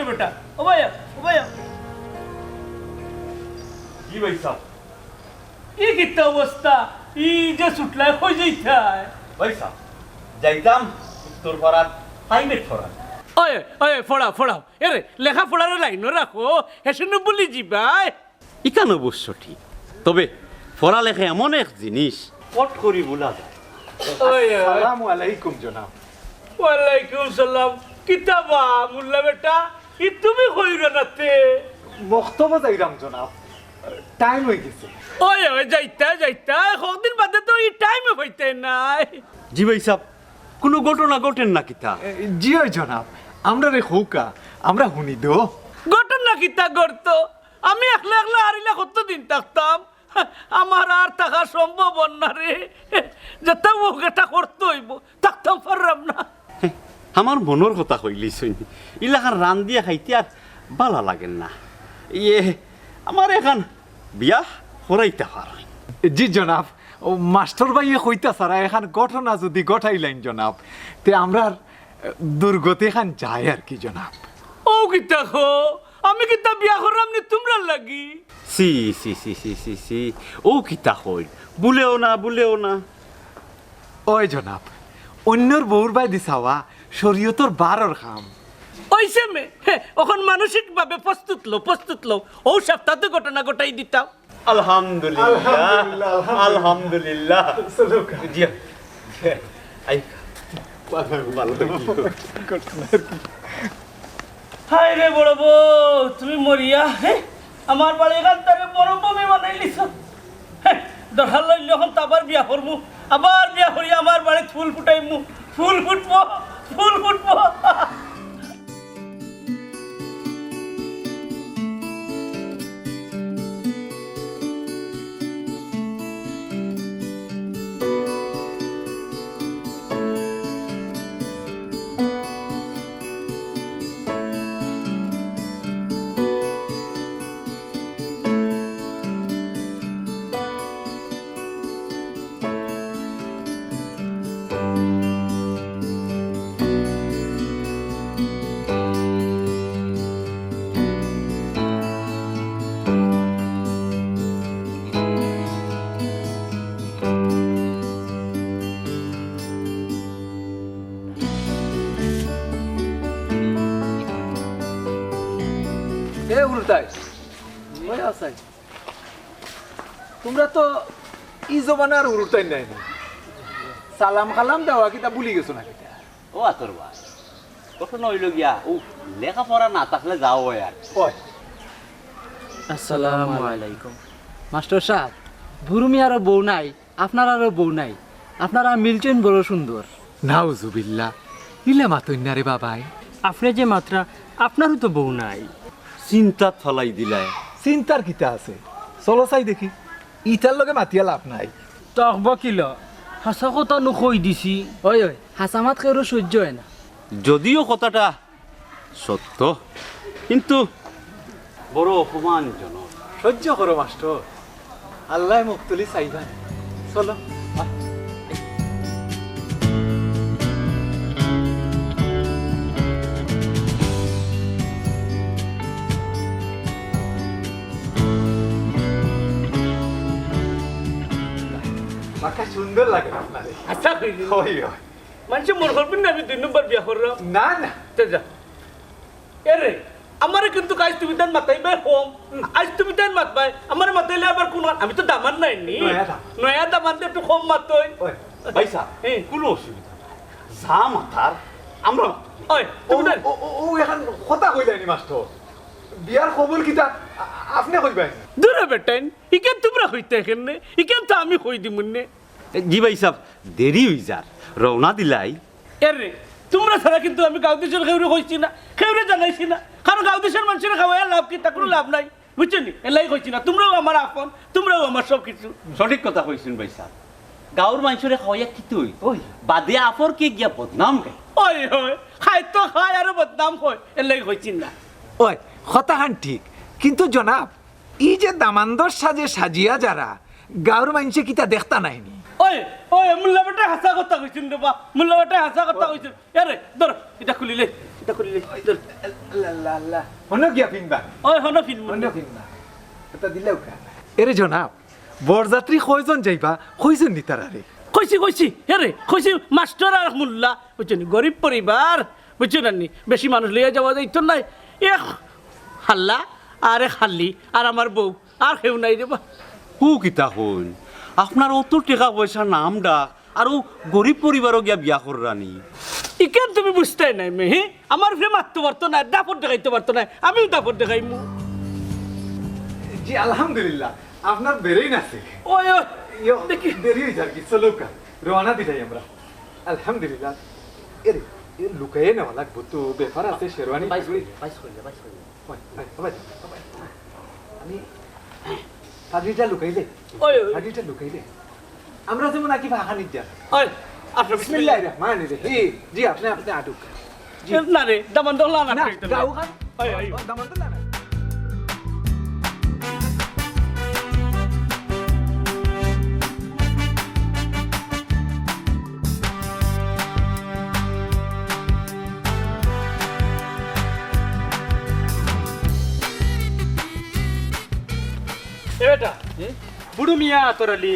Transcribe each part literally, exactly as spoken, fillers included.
বেটা, ও ভাইয়া, ও ভাইয়া। জি ভাইসাব। ই কিতা অবস্থা? ই যে ছুটলায়, কই যাইতায়? ভাইসাব, যাইতাম উত্তর পাড়ার private পড়াত। ওই, ওই, পড়াও, পড়াও। এরে, লেখাপড়ারে লাইনো রাখো, হেষে নু ভুলি যিবায়। ইখান অবশ্য ঠিক, তবে পড়ালেখা এমন এক জিনিস, ফট করি ভুলা যায়। ওই, ওই। আসসালামু আলাইকুম জনাব। ওয়ালাইকুম সালাম। কিতা বা, মোল্লা বেটা, ই তুমি কই রওনা তে? মক্তবো যাইরাম জনাব, time অইগেছে। ওই, ওই, যাইতায়, যাইতায়, কয়দিন বাদে তো ই time-ও পাইতায় নায়। জি ভাইসাব, কুনু ঘটনা ঘটের না কিতা? এ, জি অয় জনাব, আমরারে কউক্কা, আমরা হুনি দেও। ঘটনা কিতা ঘটতো? আমি একলা একলা আর ইলা কতদিন থাকতাম? আমার আর থাকা সম্ভব অর না রে। যেতা অউক এতা করতে অইবো, থাকতাম পাররাম না। হে, আমার মনর কথা কইলিছইন। ইলাখান রান্দিয়া খাইতে আর বালা লাগের না। ইয়ে, আমার এখান বিয়া করাইতা পারইন। জি জনাব, ও মাস্টর ভাইয়ে কইতা সারা এখান ঘটনা যুদি ঘটাইলাইন জনাব, তে আমরার দুর্গতি খান যায় আর কি জনাব। ও কিতা কও? আমি কিতা বিয়া কররাম নি তুমরার লাগি? ছি, ছি, ছি, ছি, ছি, ছি। ও কিতা কইন? ভুলেও না, ভুলেও না। ওই জনাব, অইন্যর বউর বায়দি চাওয়া শরীয়তর বারর কাম। অইছে মে, হে, অখন মানসিকভাবে প্রস্তুত লও, প্রস্তুত লও। অউ সাপ্তাত ঘটনা ঘটাই দিতাম। আলহামদুলিল্লাহ। আলহামদুলিল্লাহ, আলহামদুলিল্লাহ। আলহামদুলিল্লাহ। চলো। জি, জি। আই, ভালো, ভালো। হায় রে বড় বউ, তুমি মরিয়া, হে? আমার বাড়ি গান্তারে মরুভূমি বানাইলিছো। হে, দরকার অইলে অখন তো আবার বিয়া করমু, আবার বিয়া করি আমার বাড়িত ফুল ফুটাইমু, ফুল ফুটবো, ফুল ফুটবো। এ উল্টাই, ওই আছাই। তুমরা তো ই জমানার উল্টাই নায় নি। সালাম কালাম দেওয়া কিতা ভুলি গেছো না কিতা? ও আতর ভাই, ঘটনা অইলো গিয়া, ও লেখাপড়া না থাকলে যাও অয় আর। ওই। আসসালামু আলাইকুম। মাস্টর সাব, বুরু মিয়ারও বউ নাই, আপনারারও বউ নাই। আপনারা মিলছইন বড় সুন্দর। নাউজুবিল্লাহ, ইলা মাতইন না রে বাবাই। আপনে যে মাতরা, আপনারও তো বউ নাই। চিন্তাত ফালাই দিলায়। চিন্তার কিতা আছে? চলো চাই দেখি। ইতার লগে মাতিয়া লাভ নাই। তা আখবা কিলা? হাছা কথা নু কই দিছি। ওই, ওই, হাছা মাত কেউরও সইজ্য অয় না। যদিও কথাটা সত্য, কিন্তু বড় অপমানজনক। সইজ্য করো মাস্টর, আল্লায় মুখ তুলি চাইবা। চলো। বাক্কা সুন্দর লাগে আপনারে। আচ্ছা, কইলি। ওই, ওই। মানষে মনো করবা নি আমি দুই নম্বর বিয়া কররাম। না, না। তে যা। এরে, আমারে কিন্তু আইজ তুমি তাইন মাতাইবায় কম। আইজ তুমি তাইন মাতবায়, আমারে মাতাইলে আবার কুন, আমি তো দামান নায় নি। নয়া দামান। নয়া দামান দে একটু কম মাতইন। ওই, ভাইসাব, হে। কুনু অসুবিধা নাই। যা মাতার, আমরা মাতমু। ওই, ও, তুমি তাইন ও, ও, ও, এখান কথা কইলায়নি মাস্টর। বিয়ার কবুল কিতা, আ-, আপনে কইবায়। দূর হ বেটাইন, ইখান তুমরা কইতায় কেনে, ইখান তো আমি কই দিমুনে। এ, জি ভাইসাব, দেরি অই যার, রওনা দিলাই। এরে, তুমরা ছাড়া কিন্তু আমি গাঁও দেশর কেউরে কইছি না, কেউরে জানাইছি না। কারণ গাঁও দেশর মানষরে খাওয়াইয়া লাভ কিতা? কুনু লাভ নাই, বুঝছো নি? এরলাগি কইছি না। তুমরাও আমার আপন, তুমরাও আমার সব কিছু। সঠিক কথা কইছইন ভাইসাব। গাঁওর মানষরে খাওয়াইয়া কিতা অইবো? ওই। বাদে আপরকে গিয়া বদনাম গায়। ওই, ওই, খায় তো খায় আর বদনাম কয়, এরলাগি কইছি না। ওই, কথাখান ঠিক, কিন্তু জনাব, ই যে দামান্দর সাজে সাজিয়া যারা, গাঁওর মানষে কিতা দেখতা নায় নি? ওই, ওই, মোল্লা বেটায় হাছা কথা কইছইন রে বা, মোল্লা বেটায় হাছা কথা কইছইন। এরে, ধর, ইটা খুলিলে। খুললে, চল। আল্লাহ, আল্লাহ, আল্লাহ। হনো গিয়া ফিনবা? ওই হনো ফিনমু। হনো ফিনবা? এটা দিলেও কেন? এরে জনাব, বরযাত্রী কয়জন যাইবা? কইছইন নি তারারে? কইছি, কইছি। এরে, কইছি মাস্টার আর মোল্লা। বুঝছো নি? গরিব পরিবার। বুঝছো না নি? বেশি মানুষ লইয়া যাওয়া যাইতো নায়। এক হাল্লা আর এক হাল্লি আর আমার বউ। আর কেউ নাই রে বা। হু কিতা কইন? আপনার অত টেকা পয়সা নাম ডাক, আর অউ গরিব পরিবারো গিয়া বিয়া কররানি। ইখান তুমি বুঝতায় নায় মে, হে? আমার ফে মাততো পারতো নায়, দাপট দেখাইতো পারতো নায়, আমিও দাপট দেখাইমু। জি, আলহামদুলিল্লাহ, আপনার বেরেইন আছে। ওই, ওই, ইয়ো, দেখি। দেরি অইছে আর কি, চলউক্কা, রওয়ানা দিলাই আমরা। আলহামদুলিল্লাহ। এরে, এ লুকাইয়া নেওয়া লাগবো তো, ব্যাপার আছে, শেরওয়ানি বাইশ থাকবে। কইলে, বাইশ কইলে, বাইশ কইলে। ওই, ওই, ওই, ওই। আমি পাগড়িটা লুকাইলে, ওই, ওই। পাগড়িটা লুকাইলে। আমরা যেমন আঁকি ভাষা নির্যাত। ওই, আপনার বিসমিল্লাহির রহমানির রহিম। জি, আপনি, আপনি আটুক। জি। না রে, দামান দোলা না, না, গাও খান। ওই, ওই। ও, দামান দোলা না। এ বেটা, বুড়ু মিয়া, আতর আলী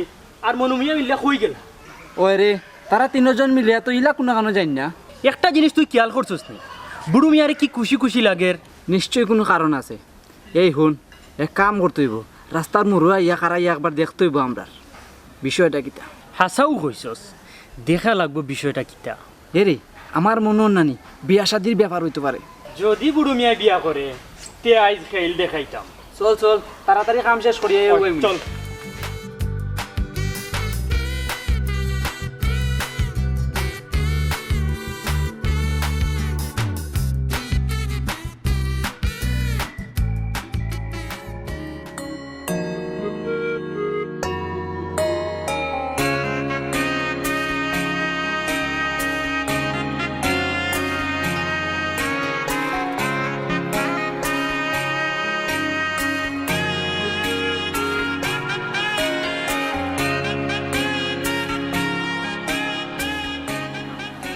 আর মনু মিয়া মিল্লা কই গেলা? ওই রে, তারা তিনজন মিলিয়া তো ইলা কুনু কানো যাইন না। একটা জিনিস তুই খেয়াল করছস নি? বুড়ু মিয়ারে কি খুশি খুশি লাগের। নিশ্চয় কুনু কারণ আছে। এই হুন, এক কাম করতে অইবো, রাস্তার মোড়ো আইয়া খাড়াইয়া একবার দেখতে অইবো আমরার বিষয়টা কিতা। হাছাউ কইছস, দেখা লাগবো বিষয়টা কিতা। এরে, আমার মনো অর নানি, বিয়া শাদির ব্যাপার অইতো পারে। যদি বুড়ু মিয়ায় বিয়া করে, তে আইজ খেইল দেখাইতাম। চল, চল, তাড়াতাড়ি কাম শেষ করিয়া ওই, ওই চল।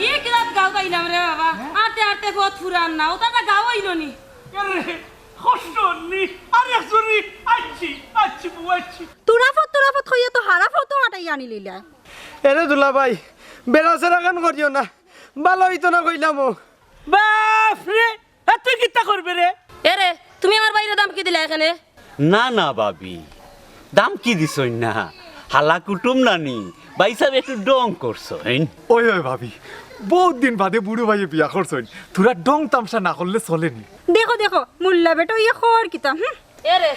ই কিলাত গাঁও আইলাম রে বাবা, আটতে আটতে পথ ফুরার না, ওটা একটা গাঁও আইলো নি। আরে, কষ্ট নি, আরে চুরি, আইছি, আইছি, বউ আইছি। তুরাফত, তুরাফত কইয়া তো হারা পথ আটাই আনি লইলা। এরে দুলাভাই, বেড়াছেড়া খান করিও না, ভালা অইতো না কইলাম ও। বাফ রে, এ তুই কিতা করবে রে? এরে, তুমি আমার ভাইরে দামকি দিলা এখানে? না, না ভাবি, দামকি দিছইন না, হালা কুটুম নানি, ভাইসাব একটু ঢং করছইন। ওই, ওই ভাবি, বউত দিন বাদে বুড়ু ভাইয়ে বিয়া করছইন, থুড়া ঢং তামশা না করলে চলে নি। দেখো, দেখো, মোল্লা বেটা, ইয়ে খর কিতা, হুম? এরে,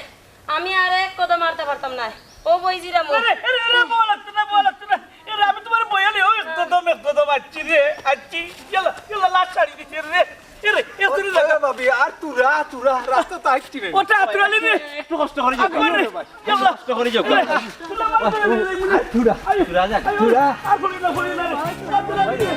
আমি আর এক কদম আটতে পারতাম নায়। ও বই জিরা মো। আরে, আরে, আরে, বউ লাগতো না, বউ লাগতো না। এরে, আমি তুমার বইয়ালি, ও এক কদম, এক কদম আটছি রে, আটছি। ইয়াল্লা, ইয়াল্লা, লাশ ছাড়ি দিছে রে। এরে, এ তুই ওরে লাগা। ভাবি, আর থুড়া, থুড়া, রাস্তা তো আটছি রে। ওটা আতুরালি রে। একটু কষ্ট করি যাও। আগুয়ারে। ইয়াল্লা। কষ্ট করি যাও। এরে, তুলা মার করে রে, মুনি। আর থুড়া, আয়, থুড়া যা, আয়, থুড়া। আর করি না, করি না রে। আতুরালি রে।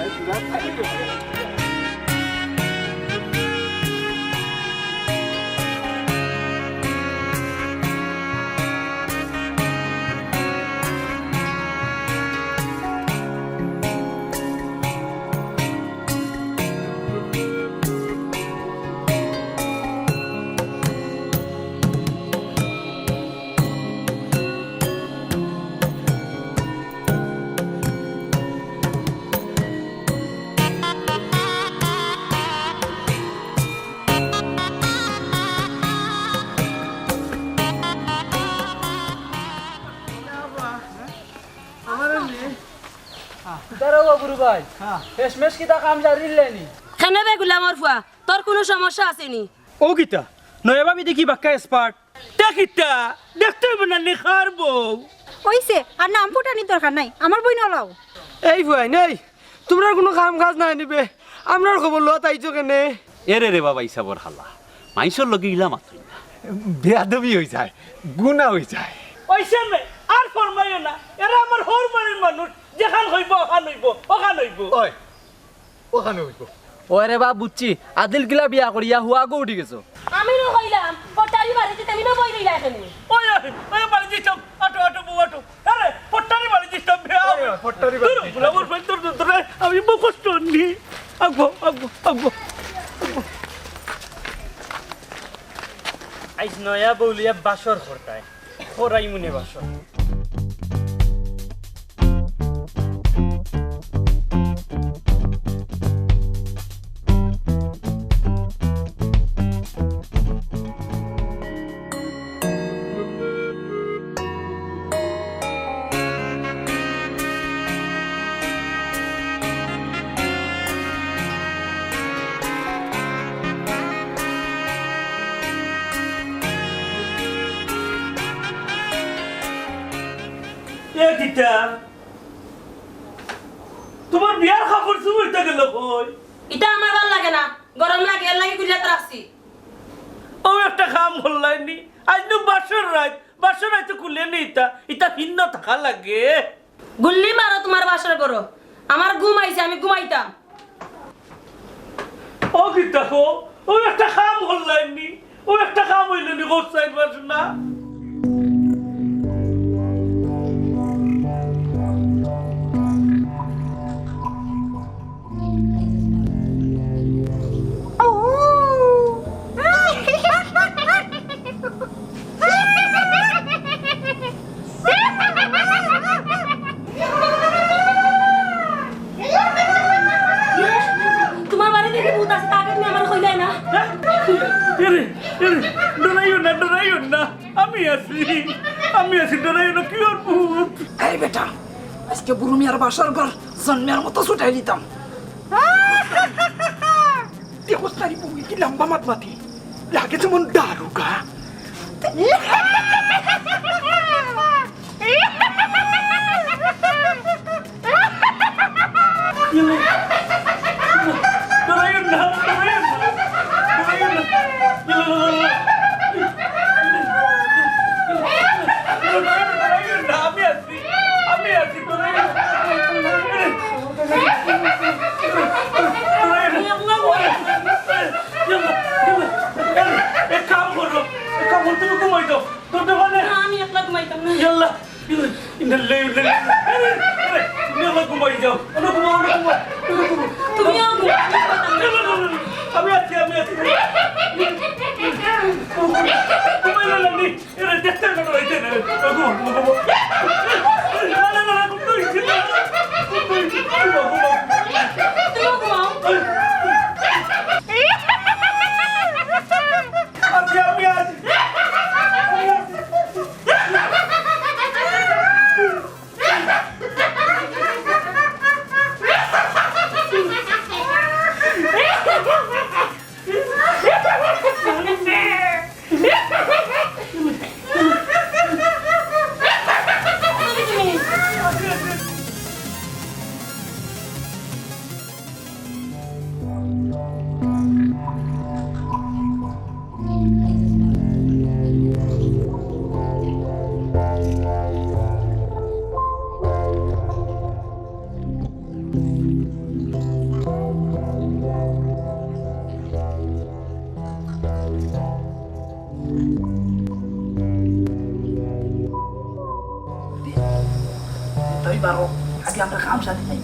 দাঁড়াও বুরু ভাই, হ্যাঁ। শেষমেশ কিতা কাম সারিলে নি? কেনে বে গুলামর ফুয়া, তোর কুনু সমস্যা আছে নি? ও কিতা? নয়া ভাবি দেখি বাক্কা expert। তে কিতা? দেখতে অইবো না নি কার বউ? অইছে, আর নাম ফুটানির দরকার নাই, আমার বইন অলাউ। এই ফুয়াইন, এই, তুমরার কুনু কাম কাজ নাই নি বে? আমরার খবর লওয়াত আইছো কেনে? এরে রে বাবা, ইসাবর হালা, মাইনষর লগে ইলা মাতইন না। বেয়াদবি অই যায়, গুনা অই যায়। অইছে নে, আর ফরমাইও না। এরা আমার হউর বাড়ির মানুষ, যেখান কইবো অখান অইবো, অখান অইবো। ওই, অখান অইবো। ওরে বা, বুঝছি, আদিল কিলা বিয়া করিয়া হুয়াগো উঠি গেছো। আমি নু কইলাম, পটারি বাড়ি দিতে আমি নু বই রইলা এখানে। ওই, ওই, ওই, বাড়ি দিতাম, আটো, আটো, বউ আটো। আরে, পটারি বাড়ি দিতাম, বে, ওই, ওই, পটারি বাড়ি দিতাম। তোর ফুলাবর ফেল, তোর, তোর, তোর, আমি বউ কষ্ট নি। আগবো, আগবো, আগবো, আগবো। আইজ নয়া বউ লইয়া বাসর করতায়, করাইমুনে বাসর। এ কিতা? তুমার বিয়ার কাপড় চুপ অইতা গেল কই? ইতা আমার ভালা লাগে না, গরম লাগে, এর লাগি খুলিয়া রাখছি। অউ একটা কাম করলায়নি, আইজ নু বাসর রাইত, বাসর রাইত খুলে নি ইতা, ইতা ভিন্ন থাকা লাগে। গুল্লি মারো তুমার বাসর করো, আমার ঘুম আইছে, আমি ঘুমাইতাম। ও কিতা কও, অউ একটা কাম করলায়নি, অউ একটা কাম অইলো নি, কও চাইন বাসর না। তুমার বাড়ি দেখি ভূত আছে, তাকে তুমি আমার কইলাই না। এরে, এরে, ডরাইও না, ডরাইও না। আমি আছি, আমি আছি, ডরাইও না, কিওর ভূত? এই বেটা, আইজকে বুরু মিয়ার বাসর ঘর জন্মের মতো ছুটাই দিতাম। দেখছ তারি বউয়ে কি লম্বা মাত মাতে, লাগে যেমন দারোগা। এক কাম করো, এক কাম করো, তুমি ঘুমাই যাও। তোর দোকানে। না, আমি একলা ঘুমাইতাম না। ইয়াল্লা, ইয়াল্লা, ইন্না লিল্লাহি ওয়া ইন্না ইলাইহি রাজিউন। আরে, আরে, তুমি আমার ঘুমাই যাও। ওনো ঘুমাও, ওনো ঘুমাও, ওনো ঘুমাও। তুমিও ঘুমাও, আমি ঘুমাইতাম না। ইয়াল্লা, ইয়াল্লা, আমি আছি, আমি আছি। ঘুমাই না, না, নি। এরে, দেখতে না, না, না, না, ঘুমাও, ঘুমাও, ঘুমাও। না, না, না, না, ঘুম তো হইছে না। ঘুম তো হইছে না। ঘুমাও, ঘুমাও। তুমিও ঘুমাও। আরে, আমি আছি। তাই বারো, আগে আমরা কাম সারি নাই।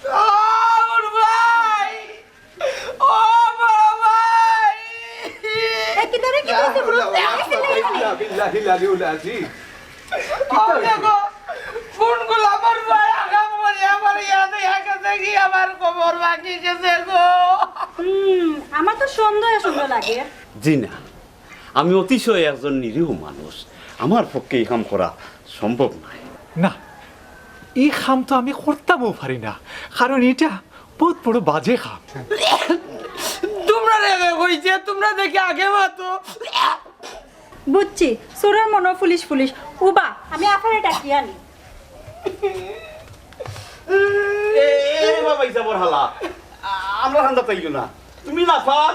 ও বড় ভাই! ও বড় ভাই! এ, কিতা রে, কিতা অইছে? লা হাওলা ওয়ালা কুওয়াতা ইল্লা বিল্লাহিল আলিয়্যিল আযীম। ও দেখো, কোন গোলামর ভাই আগাম করি আমার ইয়াদ হইয়া গেছে কি আমার খবর বাকি গেছে গো। হুম, আমার তো সন্দেহ সন্দেহ লাগে। জি না, আমি অতিশয় একজন নিরীহ মানুষ, আমার পক্ষে এই কাম করা সম্ভব নয়। না, এই কাম তো আমি করতামও পারি না, কারণ এটা বহুত বড় বাজে কাম। তোমরা রে কইছে, তোমরা দেখি আগে মাতো। বুঝছি, চোরের মনও ফুলিশ ফুলিশ। উবা, আমি আফারে ডাকি আনি। এ, এ, এ, বাবা, ইসা বড় হালা। আ-, আমরা ঠান্ডা চাইও না। তুমি না পাক।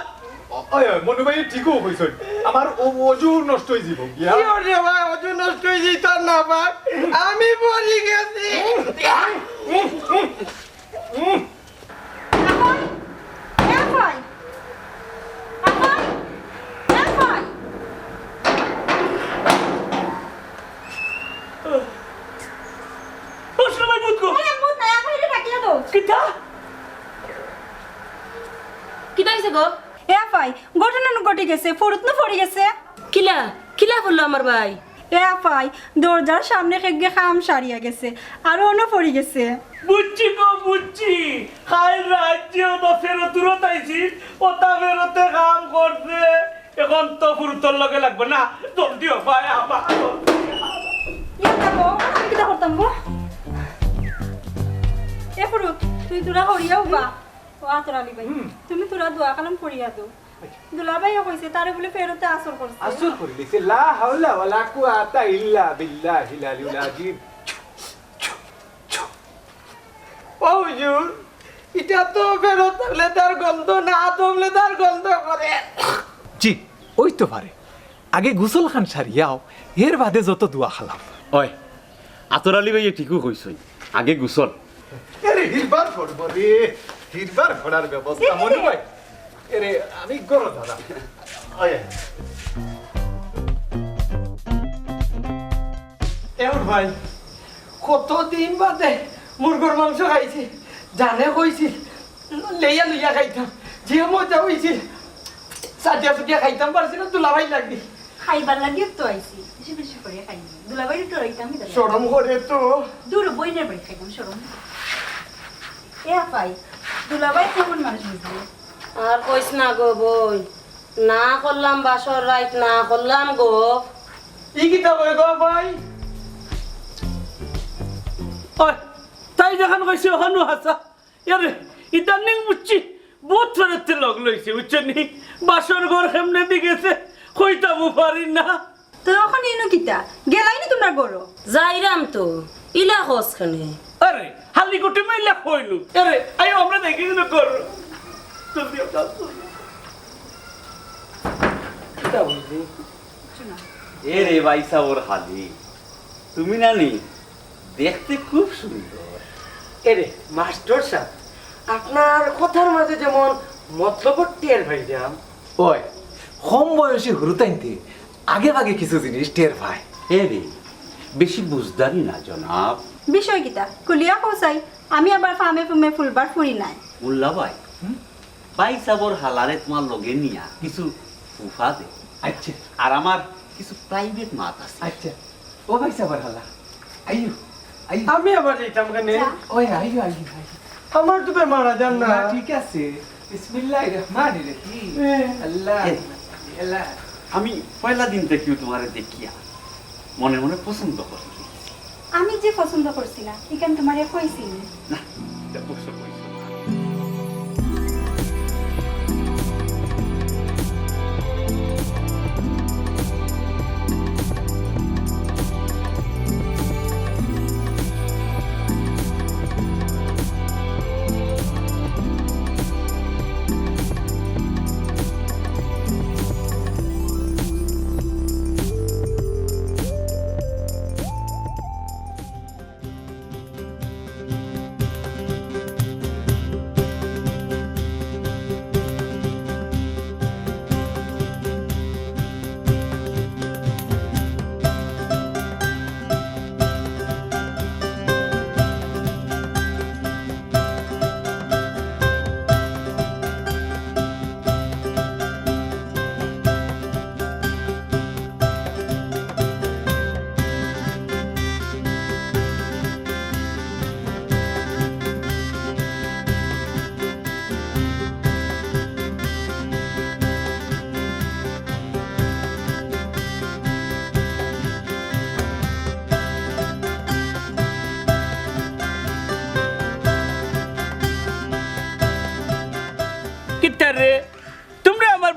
ও-, ওই, ওই, মনু ভাই ঠিকও কইছইন। আমার অ-, অজু নষ্ট অই যাইবো। ইয়া। কি ওরে ভাই, অজু নষ্ট অই যাইতো না ভাই। আমি পড়ি গেছি। আফাই! এ আফাই! আফাই! এ আফাই! ও সোনা ভাই, ভূত গো। আরে, ভূত না, আফাইরে ডাকিয়া দেও। কিতা? কিতা অইছে গো? এ আফাই, ঘটনা নু ঘটি গেছে, ফুরুত নু পড়ি গেছে। কিলা? কিলা করলো আমার ভাই? এ আফাই, দরজার সামনে কেগে কাম সারিয়া গেছে, আর অনো পড়ি গেছে। বুঝছি গো, বুঝছি। কাইল রাইত যে অতা ফেরত উরত আইছি, অতা ফেরতে কাম করছে। এখন তো ফুরুতর লগে লাগবো না, জলদি ও ভাই, আমার ইয়া যাবো, আমি কিতা করতাম গো? এ ফুরুত, তুই তোরা হরিয়া উবা। ও আতর আলী ভাই, হুম। তুমি তোরা দোয়া কালাম পড়িয়া দেও। আচ্ছা। দুলাভাইও কইছে, তারে বুলে ফেরতে আসর করছে। আসর করি দিছে, লা হাওলা ওয়ালা কুওয়াতা ইল্লা বিল্লাহিল আলিউল আজিম। ও হুজুর, ইটা তো ফেরত লেদার গন্ধ না, আদম লেদার গন্ধ করে। জি, অইতো পারে। আগে গোসল খান সারিয়াও, এর বাদে যত দোয়া কালাম। ওই, আতর আলী ভাইয়ে ঠিকউ কইছইন, আগে গোসল। আরে, হিরবার পড়বো রে, হিরবার পড়ার ব্যবস্থা, মনু ভাই। এরে, আমি গরো দাদা। ওই। এমন ভাই, কতদিন বাদে মুরগর মাংস খাইছি, জানে কইছি, লেইয়া লইয়া খাইতাম, যে মজা অইছিল, সাজিয়া সুজিয়া খাইতাম পারছি না, দুলাভাই লাগি। খাইবার লাগিও তো আইছি, বেশি বেশি করে খাইনি। দুলাভাই তো রইতামই তো। শরম করে তো। দূর, বইনের বাড়ি খাইতাম, শরম। এ আফাই, দুলাভাই কেমন মানুষ বুঝলি? আর কইস না গো বইন, না করলাম বাসর রাইত, না করলাম গো। ই কিতা কয় গো ভাই? ওই, তাই যেখান কইছে ওখানও হাছা। এরে, ইদানিং বুঝছি, বহুত ফেরতে লগ লইছে, বুঝছো নি? বাসর ঘর কেমনে দি গেছে, কইতামও পারি না। তো এখন ইনো কিতা? গেলাইনি তোমরা গরো? যাইরাম তো, ইলা কস কেনে? আরে, হালি গুটি মাইলা কইনু। আরে, আইও আমরা দেখি দিন গরো। জলদি আও, জলদি। কিতা বুঝলি? এ রে ভাই সাবর হালি, তুমি নানি দেখতে খুব সুন্দর। এ রে মাস্টার সাব, আপনার কথার মাঝে যেমন মতলব টের পাইলাম। ওই, কম বয়সী হুরুতাইন্তে আগে ভাগে কিছু জিনিস টের পায়। এ রে, বেশি বুঝদারি না জনাব। বিষয় কিতা? খুলিয়া কও চাই, আমি আবার ফামে ফুমে ফুলবার ফুরি নাই। মোল্লা ভাই, হুম? ভাই সাবর হালারে তোমার লগে নিয়া কিছু ফুফা দে। আচ্ছা। আর আমার কিছু প্রাইভেট মাত আছে। আচ্ছা। ও ভাই সাবর হালা, আইও, আইও। আমি আবার যাইতাম কেনে? যা। ওই, আইও, আইও, আইও। আমার তো বেমার আজার না। না, ঠিক আছে। বিসমিল্লাহির রহমানির রহিম। এ। আল্লাহ, এ। আল্লাহ। আমি পয়লা দিন থাকিউ তোমারে দেখিয়া মনে মনে পছন্দ করি। আমি যে পছন্দ করছি না, ইখান তোমারে কইছি নি? না, এটা অবশ্য কইছো না।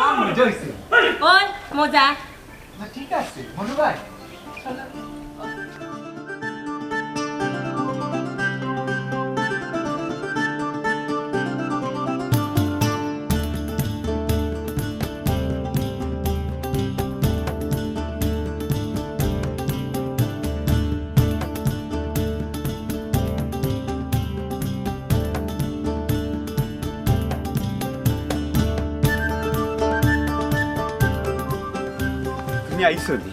মা, মজা অইছে। ওই, মজা। না, ঠিক আছে, মনু ভাই। তুমি আইছো নি?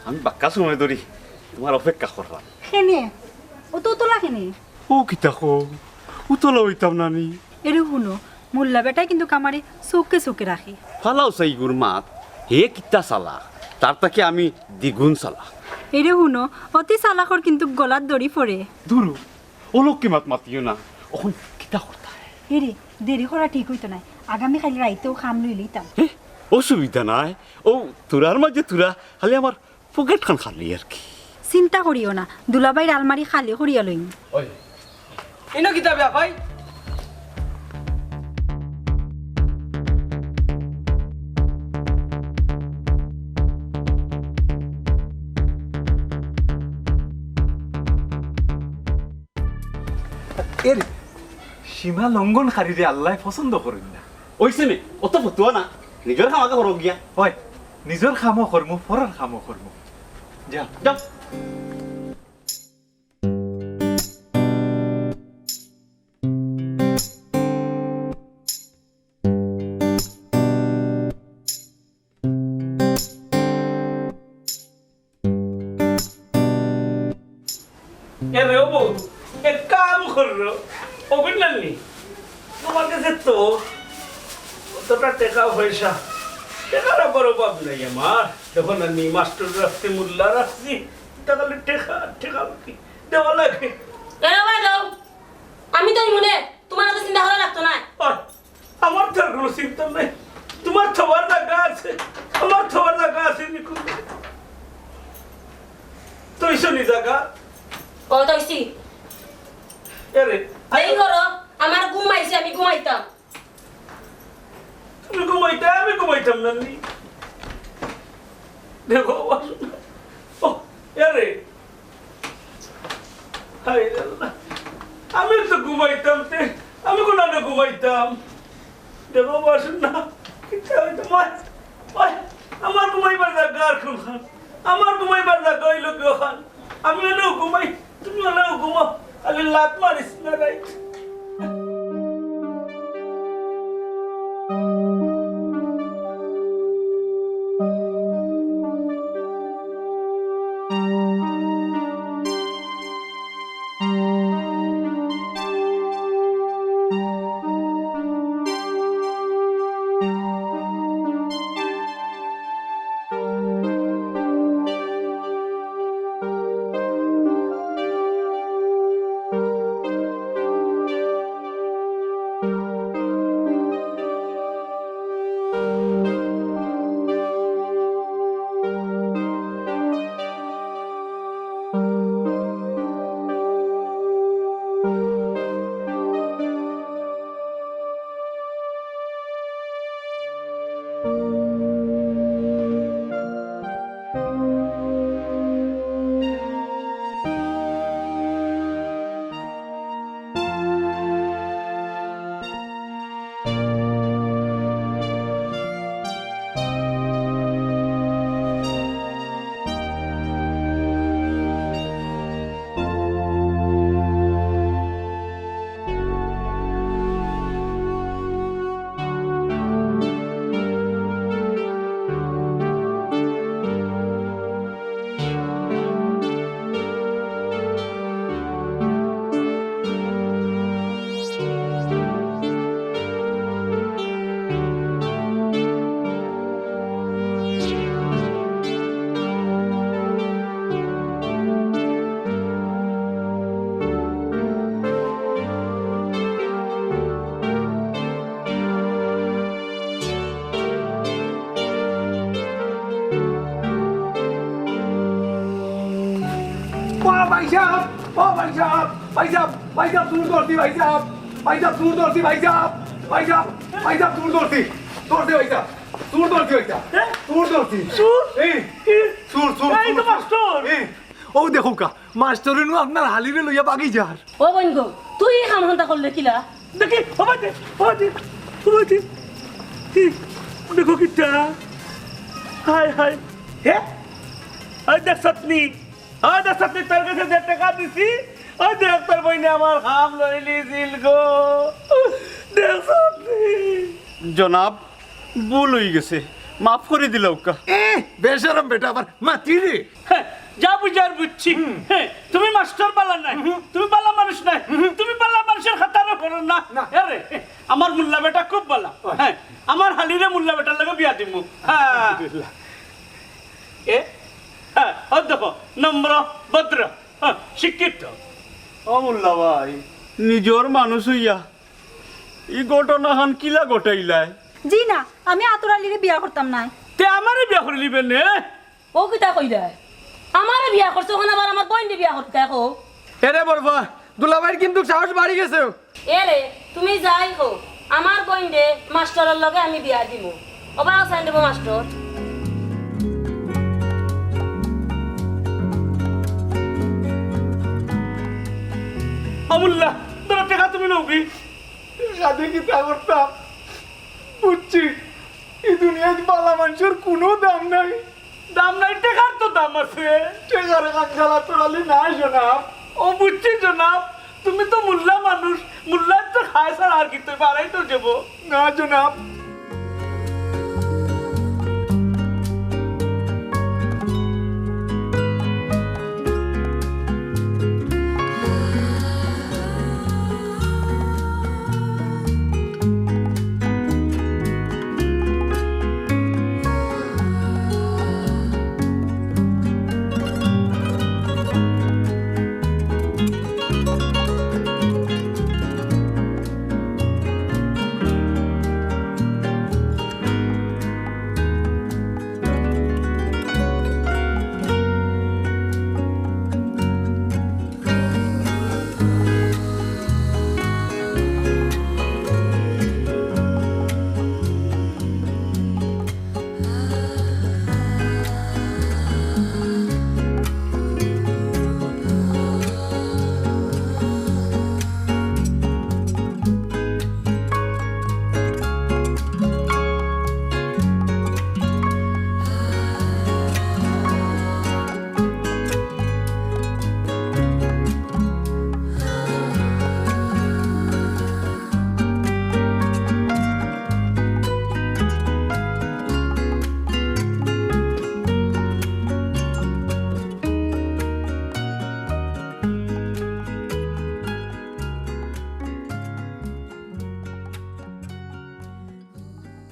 আমি বাক্কা সময় ধরি তুমার অপেক্ষা করলাম। কেনে? অত উতলা কেনে? ও কিতা কও? উতলা অইতাম না নি। এরে হুনো, মোল্লা বেটায় কিন্তু আমারে চউখে চউখে রাখে। ফালাও চাইগুর মাত, হে কিতা চালাক, তার থাকি আমি দ্বিগুণ চালাক। এরে হুনো, অতি চালাকর কিন্তু গলাত দড়ি পড়ে। দুরু, অলক্ষী মাত মাতিও না, অখন কিতা করতায়? এরে, দেরি করা ঠিক অইতো নায়, আগামীকাইল রাইতেউ কাম লইলিতাম। হে, অসুবিধা নাই, অউ থুড়ার মাঝে থুড়া, খালি আমার পকেটখান খালি আর কি। চিন্তা করিও না, দুলাভাইর আলমারি খালি করিয়া লইমু। ওই, ইনো কিতা বেয়াপাই? এরে, সীমা লঙ্ঘনকারীরে আল্লায় পছন্দ করইন না। অইছে নে, অত ফতুয়া না, নিজর কাম আগে করো গিয়া। ওই, নিজর কামও করমু, পরর কামও করমু। যা। যাও। এরে ও বউ, এক কাম করো, ও বুঝলেন নি? তোমার কাছে তো অতটা টেকা পয়সা, টেকার আবার অভাব নাই আমার। দেখো না নি, মাস্টার রাখছি, মোল্লা রাখছি, তা খালি টেকা, টেকা কি দেওয়া লাগে? এ বাবা, যাও। আমি তো এই মনে, তোমার অত চিন্তা করা লাগতো না। আর আমার তো আর কোনো চিন্তা নাই। তোমার থবার জাগা আছে, আমার থবার জাগা আছে নি কুনু? থইছো নি জাগা? ও, থইছি। এরে, এই করো, আমার ঘুম আইছে, আমি ঘুমাইতাম। তুমি ঘুমাইতে, আমি ঘুমাইতাম না নি। দেখো, বাসু না। ও, এরে। হায় রে আল্লাহ। আমি তো ঘুমাইতাম তে, আমি কোনানে ঘুমাইতাম? দেখো, বাসু না। কিতা অইতো, মায়, মায়, আমার ঘুমাইবার জাগা আর কোনখান? আমার ঘুমাইবার জাগা অইলো কি অখান? আমি অনেও ঘুমাই, তুমি অনেও ঘুমাও, খালি লাত মারিস না রাইত। ও ভাই সাহেব, ও ভাই সাহেব, ভাই সাহেব, ভাই সাহেব, চুর ধরছি ভাই সাহেব, ভাই সাহেব, চুর ধরছি ভাই সাহেব, ভাই সাহেব, ভাই সাহেব, চুর ধরছি, ধরছি ভাই সাহেব, চুর ধরছি ভাই সাহেব, হ্যাঁ? চুর ধরছি। চুর? এই, কি? চুর, চুর, এই তো চুর, চুর। মাস্টার। এই, ও দেখো কা, মাস্টারে নু আপনার হালিরে লইয়া বাগি যার। ও বইন গো, তুই এই কাম হান্তা করলে কিলা? দেখি, ও বাদে, ও বাদে, ও বাদে। কি? দেখো কিতা? হায়, হায়। হে? ওই দেখ সতনি, ওই দেখ সতনি, তোর কাছে যে টেকা দিছি, ওই দেখ তোর বইনে আমার কাম লইলিছিল গো। দেখ সতনি। জনাব, ভুল অই গেছে, মাফ করি দিলাউক্কা। এ, বেশরম বেটা আবার মাতি রে। হ্যাঁ, যা বুঝার বুঝছি। হ্যাঁ, তুমি মাস্টার বালা নায়, তুমি বালা মানুষ নায়, তুমি বালা মানুষর খাতারও পড়ো না। না। আরে, আমার মুল্লা বেটা খুব বালা। হ্যাঁ, আমার হালিরে মুল্লা বেটার লগে বিয়া দিমু। হ্যাঁ। আলহামদুলিল্লাহ। এ, হ্যাঁ, ও দেখো, নম্র, ভদ্র, হ্যাঁ, শিক্ষিত। ও মুল্লা ভাই, নিজর মানুষ অইয়া ই ঘটনাখান কিলা ঘটাইলায়? জি না, আমি আতর আলীরে বিয়া করতাম নায়। তে আমারে বিয়া করিলিবে নে? ও কিতা কইলায়? আমারে বিয়া করছে, অখন আবার আমার বইনরে বিয়া করতে কও। এরে বড়ফা, দুলাভাইর কিন্তু সাহস বাড়ি গেছে। এরে, তুমি যাই কও, আমার বইনরে মাস্টারর লগে আমি বিয়া দিমু। ওবা আসান দেব মাস্টার। অমুল্লা, ধরো টেকা তুমি নেওগি। সাথে কিতা করতাম? বুঝছি, এই দুনিয়াত বালা মানুষর কুনু দাম নাই। দাম নাই, টেকার তো দাম আছে। টেকার কাঙ্গাল আতর আলী নাই জনাব। ও বুঝছি জনাব, তুমি তো মুল্লা মানুষ, মুল্লায় তো খায় ছাড়া আর কিতা পারাই তো যাবো। না জনাব,